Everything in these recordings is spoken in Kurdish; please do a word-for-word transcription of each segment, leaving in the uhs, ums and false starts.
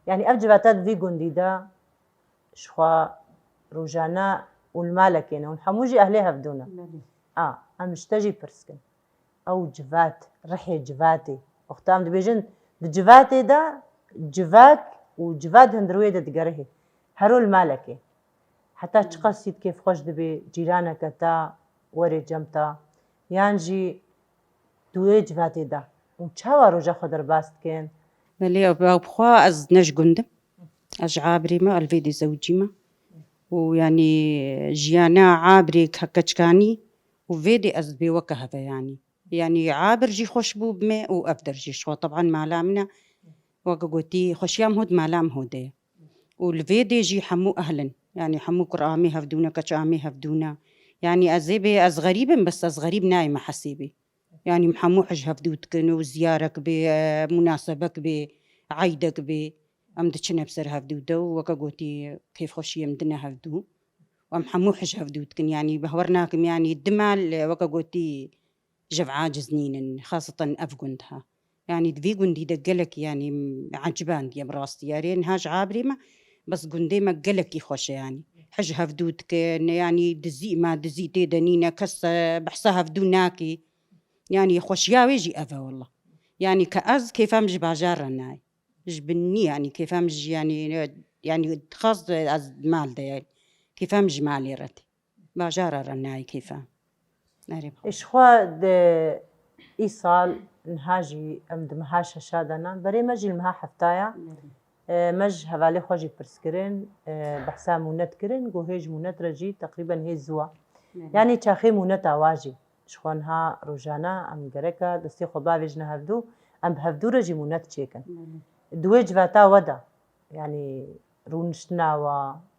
Yanî ev civata di vî gundî de jixwe rojane û li malekê ne, hûn hemû jî ehlê hevdû ne. Belê. A, em ji te jî pirs kin. Ew civat, rihê civatê. Wexta em dibêjin, di civatê de civak û civat hundirûyê de digerihê. Hero li malekê. Heta çiqas yî kêfxweş dibê, cîraneke te werê cem te, yan jî tu yê civatê de. Hûn çawa roja xwe derbas dikin? Belê, ew bi xwe ez ne ji gund im. Ez ji Abirê me, ez li vê dê zewicî me. Û yanî jiyana Abirê ke-, keçikanî û vê dê ez dibê weke heve yanî. Yanî Abir jî xweş bû bi me û ev der jî ji xwe. Teban mala min e. Weke gotî, xweşiya min hû di mala min hû de ye. Û li vê dê jî hemû ehl in. Yanî hemû kur amê hevdû ne, keç amê hevdû ne. Yanî ez ê bê, ez xerîb im, bes ez xerîb nayê me hesêbê. Yanî em hemû hij hevdû dikin û ziyarek bê, e, munasebek bê, eydek bê. Em diçine bi ser hevdû de û weke gotî kêfxweşiyê em dine hevdû. Û em hemû hij hevdû dikin. Yanî bawer nakim, yanî di mal, e, weke gotî ji ev aciz nînin, xaseten ev gund ha. Yanî di vî gundî de gelek, yanî, ecibandiye bi rastî. Erê niha ji Abirê me, bes gundê me gelekî xweş e, yanî. Hij hevdû dikin, yanî dizî, ma dizî tê de nîne, kes, e, behsa hevdû nakî. Yanî xweşiya wê jî ev e wela. Yanî ke ez kêfa min ji bajar re nayê. Ji bin nî, yanî kêfa min ji, yanî, yanî xas ez mal de, yanî. Kêfa min ji malê re tê. Bajara re nayê kêfa. Erê. Ji xwe di îsal niha jî em di meha şeşa de ne. Berê me jî li meha hefta ya. Belê. E, me ji hevalê xwe jî pirs kirin, e, behsa mûnet kirin, got hê ji mûnet re jî teqrîben hê zû e. Belê. Yanî çaxê mûneta wa jî. Ji xwe niha rojane em gereke destê xwe bavêjine hevdû, em bi hevdû re jî mûnet çêkin. Belê. Di wê civata we de, yanî rûniştina we,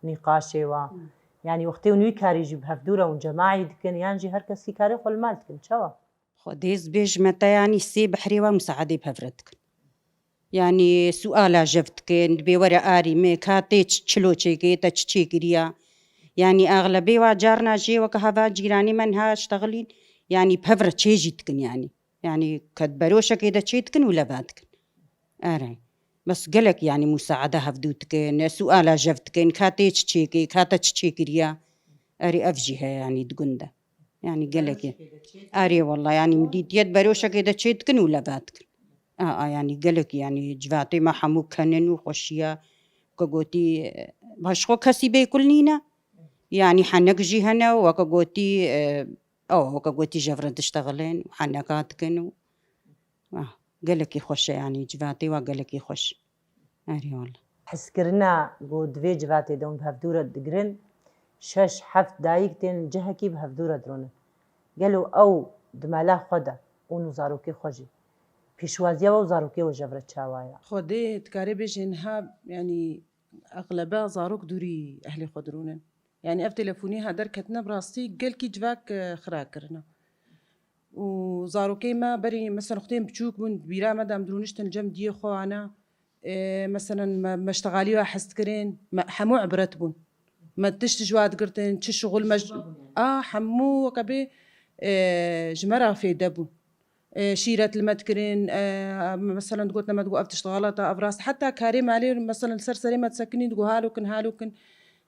nîqaşê we, Hmm. yanî wextê hûn wî karî jî bi hevdû re hûn cemaî dikin, yan jî her kesî karê xwe li mal dikin, çawa? Xwedê ez bêjime te, yanî sê behrê we musaedê bi hev re dikin. Yanî suala jev dikin, dibê were arî me, ka tê çi-, çilo çêkê, te çi çêkiriya? Yanî axlebê wa carna jê weke heva cîranê me niha ştexilîn, yanî bi hev re çê jî dikin yanî. Yanî ke di beroşekê de çê dikin û leva dikin. Erê. Bes gelek yanî musaede hevdû dikin, suala jev dikin, ka tê çi çêkê, ka te çi çêkiriya? Erê ev jî heye yanî di gund de. Yanî gelekî. Erê wela yanî min dîtiye di beroşekê de çê dikin û leva dikin. A, a, yanî gelekî yanî civatê me hemû kenin û xweşiya ke gotî, e, ji xwe kesî bêkul nîne. Yanî henek jî hene û weke gotî, e, ew weke gotî ji hev re diştexilin û heneka dikin û, ah, gelekî xweş e yanî civatê we gelekî xweş. Erê wela. Hizkirina ku di vê civatê de hûn bi hevdû re digirin, şeş heft dayik tên cihekî bi hevdû re dirûnin. Gelo ew di mala xwe de hûn û zarokê xwe jî, pêşwaziya we û zarokê we ji hev re çawa ye? Xwedê dikarê bêjê niha, yanî, exlebe zarok dûrî ehlê xwe dirûnin. Yanî ev telefonî ha derketine bi rastî gelkî civak, e, xira kirine. Û zarokê me berî, mesela, wextên biçûk bûn, bîra me de em dirûniştin cem diyê xwe ane, e, mesela, me, me ştexalî we hez dikirin, me hemû ibret bûn. Me tişt ji we digirtin, çi şixul me ji, a, hemû weke bê, e, ji me re fêde bûn. E, şîret li me dikirin, e, mesela, digotin me, digot, ev tişt xelet e, ev rast. Heta karê malê, mesela, li ser serê me disekinîn, digot, halo kin, halo kin.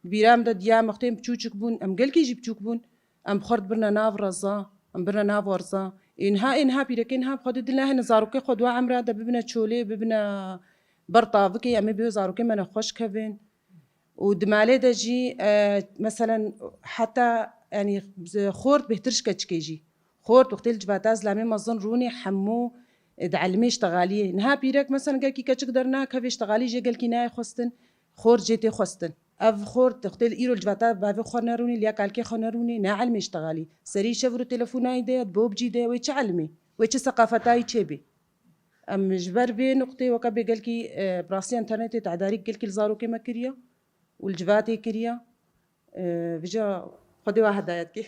Bîra min de diya me wextên biçûçik bûn, em gelkî jî biçûk bûn. Em bi xwe re dibirine nav reza, em birine nav werza. Ê niha, ê niha pîrekê niha bi xwe dê dil nahêne zarokê xwe di wa emra de bibine çolê, bibine ber tavikê, em ê bi wê zarokê me nexweş kevin. Û di malê de jî, e, meselen, heta, yanî, xort bêhtir ji keçikê jî. Xort wextê li civata zilamê mezin rûnê hemû, e, di elimê ştexaliyê. Niha pîrek, meselen, gelkî keçik dernakeve, ştexalî jê gelkî nayê xwestin. Xort jê tê xwestin. Ev xort, wextê li îro li civata bavê xwe nerûnê, liya kalkê xwe nerûnê, ne elimê ştexalî. Serî şev û telefona wî de ye, di bobcî de ye, wê çi elimê? Wê çi seqafeta wî çêbê? Em ji ber vê nuqtê weke bê gelkî, e, bi rastî înternetê tedarîk gelkî li zarokê me kiriye û li civatê kiriye. E, vêca Xwedê we hedayet kê.